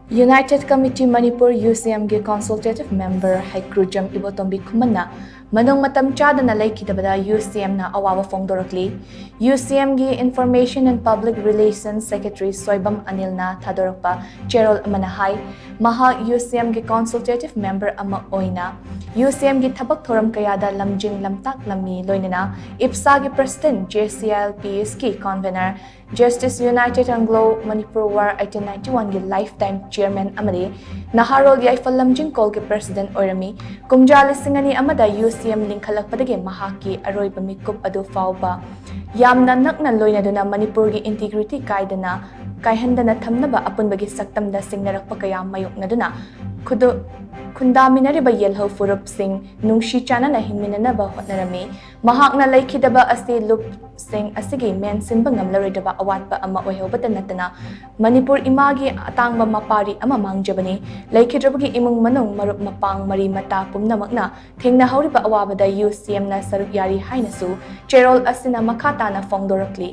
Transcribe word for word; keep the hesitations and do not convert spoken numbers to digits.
United Committee Manipur, UCMꯒꯤ consultative member ꯍꯩꯀ꯭ꯔꯨꯖꯝ ꯏꯕꯣꯇꯣꯝꯕꯤ ꯈꯨꯃꯟꯅ ꯃꯅꯨꯡ ꯃꯇꯝ ꯆꯥꯗꯅ ꯂꯩꯈꯤꯗꯕꯗ UCMꯅ ꯑꯋꯥꯕ ꯐꯣꯡꯗꯣꯔꯛꯂꯤ꯫ UCMꯒꯤ Information and Public Relations Secretary Soibam ꯑꯅꯤꯜꯅ ꯊꯥꯗꯣꯔꯛꯄ ꯆꯦꯔꯣꯜ ꯑꯃꯅ ꯍꯥꯏ, ꯃꯍꯥꯛ UCMꯒꯤ consultative member ꯑꯃ ꯑꯣꯏꯅ UCMꯒꯤ ꯊꯕꯛ ꯊꯧꯔꯝ ꯀꯌꯥꯗ ꯂꯝꯖꯤꯡ ꯂꯝꯇꯥꯛꯂꯝꯃꯤ, ꯂꯣꯏꯅꯅ IPSAꯒꯤ president, JCILPSꯀꯤ convener, Justice United Anglo Manipur War eighteen ninety-oneꯒꯤ lifetime chairman ꯑꯃꯗꯤ ꯅꯍꯥꯔꯣꯜ ꯌꯥꯏꯐ ꯂꯝꯖꯤꯡ ꯀꯣꯜꯒꯤ president ꯑꯣꯏꯔꯝꯃꯤ꯫ ꯀꯨꯝꯖꯥ ꯂꯤꯁꯤꯡ ꯑꯅꯤ ꯑꯃꯗ UCM ꯂꯤꯡꯈꯠꯂꯛꯄꯗꯒꯤ ꯃꯍꯥꯛꯀꯤ ꯑꯔꯣꯏꯕ ꯃꯤꯀꯨꯞ ꯑꯗꯨ ꯐꯥꯎꯕ ꯌꯥꯝꯅ ꯅꯛꯅ ꯂꯣꯏꯅꯗꯨꯅ ꯃꯅꯤꯄꯨꯔꯒꯤ integrity ꯀꯥꯏꯗꯅ, ꯀꯥꯏꯍꯟꯗꯅ ꯊꯝꯅꯕ ꯑꯄꯨꯟꯕꯒꯤ ꯁꯛꯇꯝꯗ ꯁꯤꯡꯅꯔꯛꯄ ꯀꯌꯥ ꯃꯥꯌꯣꯛꯅꯗꯨꯅ ꯈꯨꯗꯣ-, ꯈꯨꯟꯗꯥꯃꯤꯟꯅꯔꯤꯕ ꯌꯦꯜꯍꯧ ꯐꯨꯔꯨꯞꯁꯤꯡ ꯅꯨꯡꯁꯤ ꯆꯥꯟꯅꯅ ꯍꯤꯡꯃꯤꯟꯅꯅꯕ ꯍꯣꯠꯅꯔꯝꯃꯤ꯫ ꯃꯍꯥꯛꯅ ꯂꯩꯈꯤꯗꯕ ꯑꯁꯤ ꯂꯨꯞꯁꯤꯡ ꯑꯁꯤꯒꯤ ꯃꯦꯟꯁꯤꯟꯕ ꯉꯝꯂꯔꯣꯏꯗꯕ ꯑꯋꯥꯠꯄ ꯑꯃ ꯑꯣꯏꯍꯧꯕꯇ ꯅꯠꯇꯅ, ꯃꯅꯤꯄꯨꯔ ꯏꯃꯥꯒꯤ ꯑꯇꯥꯡꯕ ꯃꯄꯥꯔꯤ ꯑꯃ ꯃꯥꯡꯖꯕꯅꯤ꯫ ꯂꯩꯈꯤꯗ꯭ꯔꯕꯒꯤ ꯏꯃꯨꯡ ꯃꯅꯨꯡ, ꯃꯔꯨꯞ ꯃꯄꯥꯡ, ꯃꯔꯤ ꯃꯇꯥ ꯄꯨꯝꯅꯃꯛꯅ ꯊꯦꯡꯅꯍꯧꯔꯤꯕ ꯑꯋꯥꯕꯗ UCMꯅ ꯁꯔꯨꯛ ꯌꯥꯔꯤ ꯍꯥꯏꯅꯁꯨ ꯆꯦꯔꯣꯜ ꯑꯁꯤꯅ ꯃꯈꯥ ꯇꯥꯅ ꯐꯣꯡꯗꯣꯔꯛꯂꯤ꯫